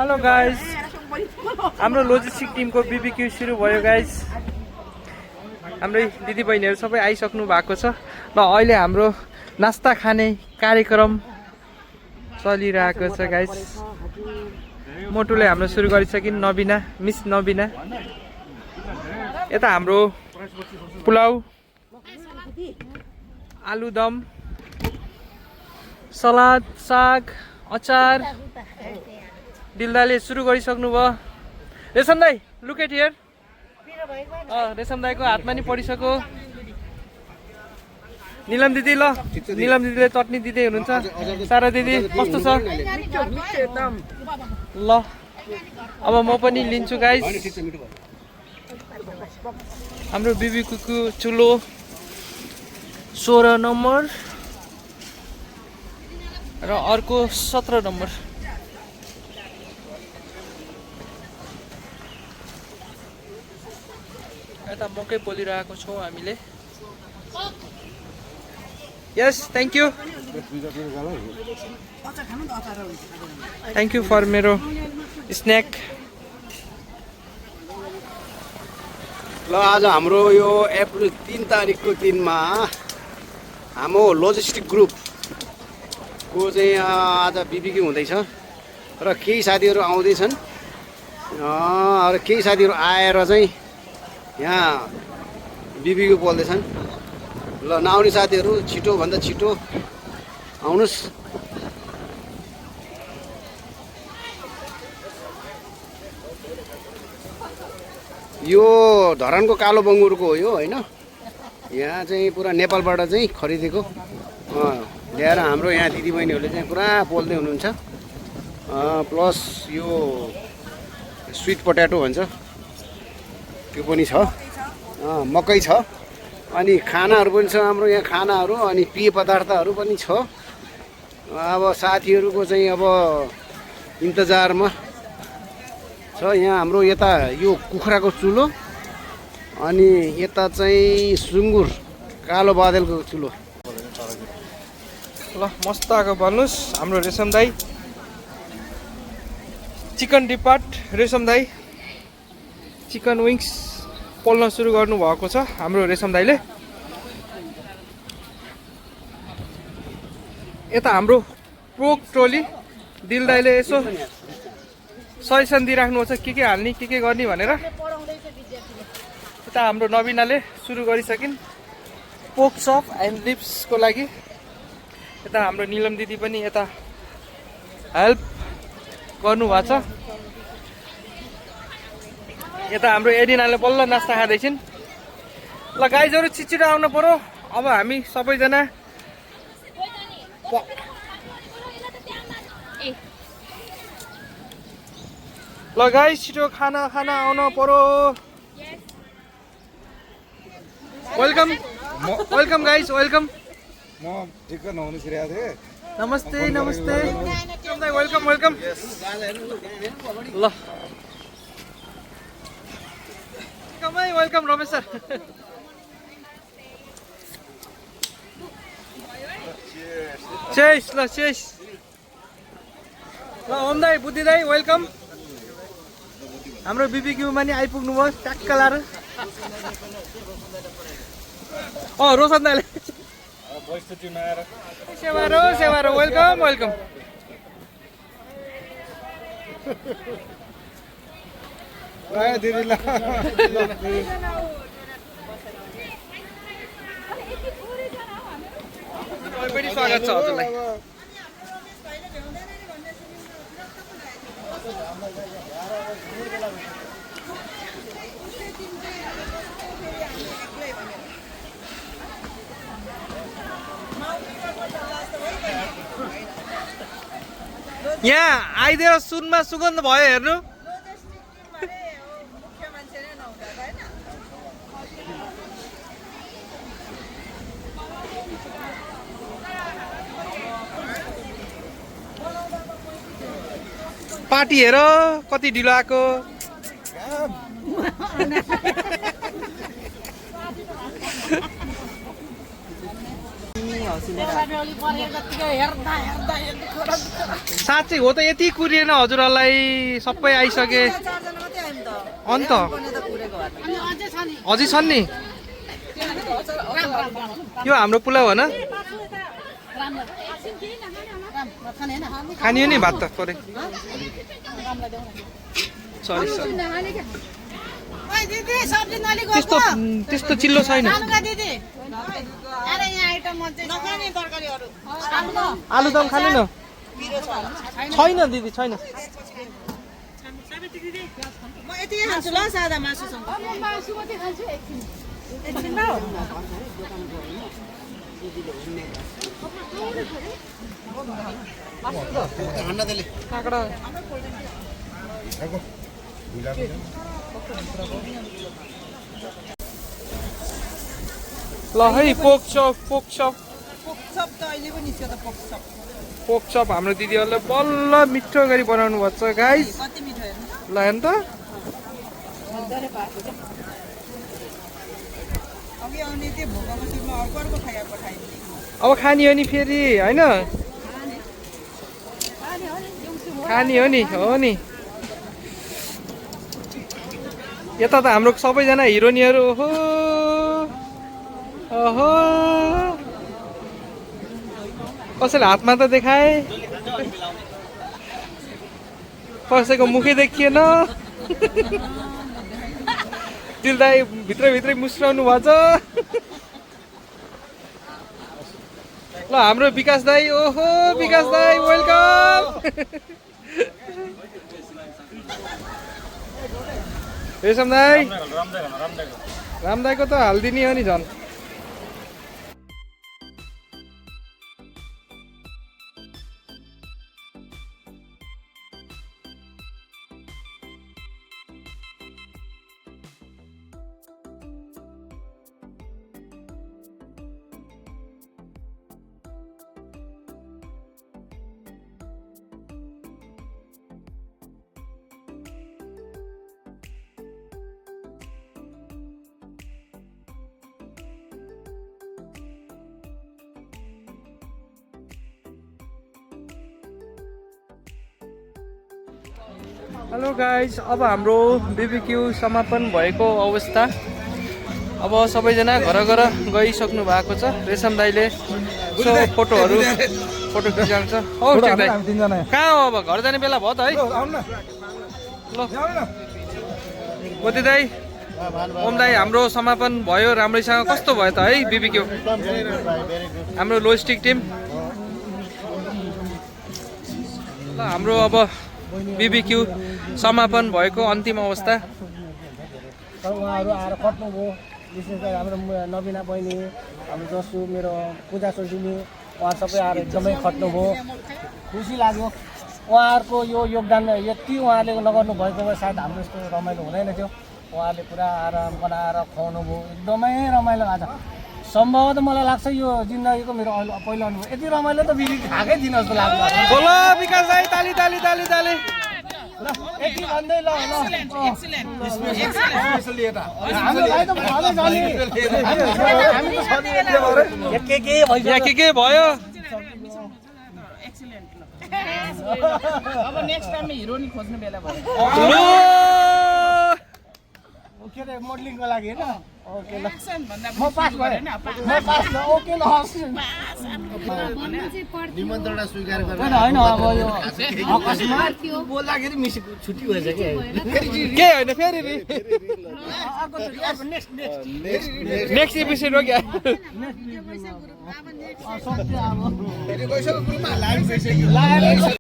Hello guys, हाम्रो logistic टिमको BBQ सुरु भयो गाइस। हाम्रै दिदीबहिनीहरू सबै आइसक्नु भएको छ र अहिले हाम्रो नास्ता खाने कार्यक्रम चलिरहेको छ गाइस। मोटुले हाम्रो सुरु गरिसकिन्, नबिना मिस नबिना। यता हाम्रो पुलाउ, आलुदम, सलाद, साग, अचार दिलदाले सुरु गरिसक्नु भयो। रेशम दाई लुक एट हियर। रेशम दाईको हातमा नि पडिसक्यो। निलम दिदी, ल निलम दिदीले चटनी दिँदै हुनुहुन्छ। सारा दिदी कस्तो छ? ल अब म पनि लिन्छु गाइस। हाम्रो बीबीक्यूको चुलो 16 नम्बर र अर्को 17 नम्बर। यता मकै पोलिरहेको छौँ हामीले। Yes, thank you. Thank you for मेरो स्न्याक। ल आज हाम्रो यो अप्रिल 3 तारिकको दिनमा हाम्रो लोजिस्टिक ग्रुपको चाहिँ आज बीबीक्यू हुँदैछ र केही साथीहरू आउँदैछन् र केही साथीहरू आएर चाहिँ यहाँ बीबीक्यू बोल्दैछन्। ल नआउने साथीहरू छिटोभन्दा छिटो आउनुहोस्। यो धरानको कालो बङ्गुरको हो यो, होइन? यहाँ चाहिँ पुरा नेपालबाट चाहिँ खरिदेको ल्याएर हाम्रो यहाँ दिदीबहिनीहरूले चाहिँ पुरा पोल्दै हुनुहुन्छ। प्लस यो स्विट पोट्याटो भन्छ त्यो पनि छ, मकै छ, अनि खानाहरू पनि छ हाम्रो यहाँ, खानाहरू अनि पेय पदार्थहरू पनि छ। अब साथीहरूको चाहिँ अब इन्तजारमा छ। यहाँ हाम्रो यता यो कुखुराको चुलो अनि यता चाहिँ सुँगुर कालो बादलको चुलो। ल मस्ताको भन्नुहोस् हाम्रो रेशम दाई। चिकन डिपार्ट रेशम दाई चिकन विङ्स पोल्न सुरु गर्नुभएको छ हाम्रो रेशम दाईले। यता हाम्रो पोक ट्रोली दिल दाईले यसो सजेसन दिइराख्नु छ के हाल्ने के गर्ने भनेर। यता हाम्रो नबिनाले सुरु गरिसकिन् पोक चप एन्ड लिप्सको लागि। यता हाम्रो निलम दिदी पनि यता हेल्प गर्नुभएको छ। यता हाम्रो एडिनाले बल्ल नास्ता खाँदैछिन्। ल गाइजहरू छिटो आउनु पर्यो। अब हामी सबैजना ल गाइस छिटो खाना आउनु पर्यो। Welcome welcome guys, welcome. म ठिक्क नहुनु छिरेको थिएँ। नमस्ते नमस्ते, वेलकम वेलकम। ल वेलकम रमेश सर। चेस ल चेस। ल ओम दाई, बुद्धि दाई, वेलकम। हाम्रो बीबीक्यूमा नि आइपुग्नु भयो ट्याक्क लाएर। रोशन दाईले सेवारो वेलकम वेलकम। दिदीलाई पनि स्वागत छ हजुरलाई। यहाँ आइदिएर सुनमा सुगन्ध भयो हेर्नु। पार्टी हेर कति ढिलो आएको। साँच्चै हो त यति कुरिएन हजुरहरूलाई सबै आइसके अन्त अझै छन् नि यो हाम्रो पुलाउ हो न खानियो नि भात त थोरै सरी सरी त्यस्तो त्यस्तो चिल्लो छैन आलुदम खानु न छैन दिदी छैन ल है पोक चप हाम्रो दिदीहरूले बल्ल मिठो गरी बनाउनु भएको छ गाइस ल हेर्नु त अब खानी हो नि फेरि होइन खानी हो नि यता त हाम्रो सबैजना हिरोइनहरू ओहो ओहो कसैले हातमा त देखाए कसैको मुखै देखिएन दिल दाइ भित्रै मुस्राउनु भएको छ ल हाम्रो विकास दाइ ओहो विकास दाइ वेलकम रेशम दाइ राम दाइको त हालिदिने हो नि झन् हेलो गाइज अब हाम्रो बिबिक्यू समापन भएको अवस्था अब सबैजना घर गइसक्नु भएको छ रेशम दाइले फोटो खिचाउँछ कहाँ हो अब घर जाने बेला भयो त है ल मोती दाइ ओम दाइ हाम्रो समापन भयो राम्रैसँग कस्तो भयो त है बिबिक्यू हाम्रो लोजिस्टिक टिम ल हाम्रो अब बिबिक्यू समापन भएको अन्तिम अवस्था उहाँहरू आएर खट्नुभयो विशेष गरी हाम्रो नबिना बहिनी हाम्रो जसो मेरो पूजा सोचिनी उहाँ सबै आएर एकदमै खट्नुभयो खुसी लाग्यो उहाँहरूको यो योगदान यति उहाँले नगर्नु भएको भए सायद हाम्रो यस्तो रमाइलो हुँदैन थियो उहाँले पुरा आराम बनाएर खुवाउनु भयो एकदमै रमाइलो भएको छ सम्भवतः मलाई लाग्छ यो जिन्दगीको मेरो पहिलो अनुभव यति रमाइलो त बिबी खाएकै दिन जस्तो लाग्छ बोलो विकास दाइ ताली ताली ताली ताली ल यति भन्दै ल हाम्रो भाइ त भलै छ नि के भयो अब नेक्स्ट टाइम हिरोइन खोज्ने बेला भयो के अरे मोडलिङको लागि होइन ओके ल म पास भएँ म पास ल ओके ल निमन्त्रणा स्वीकार होइन होइन अब यो अकस्मात बोल्दाखेरि मिस छुट्टी भएछ कि के होइन फेरि नेक्स्ट एपिसोड हो क्या सक्यो अब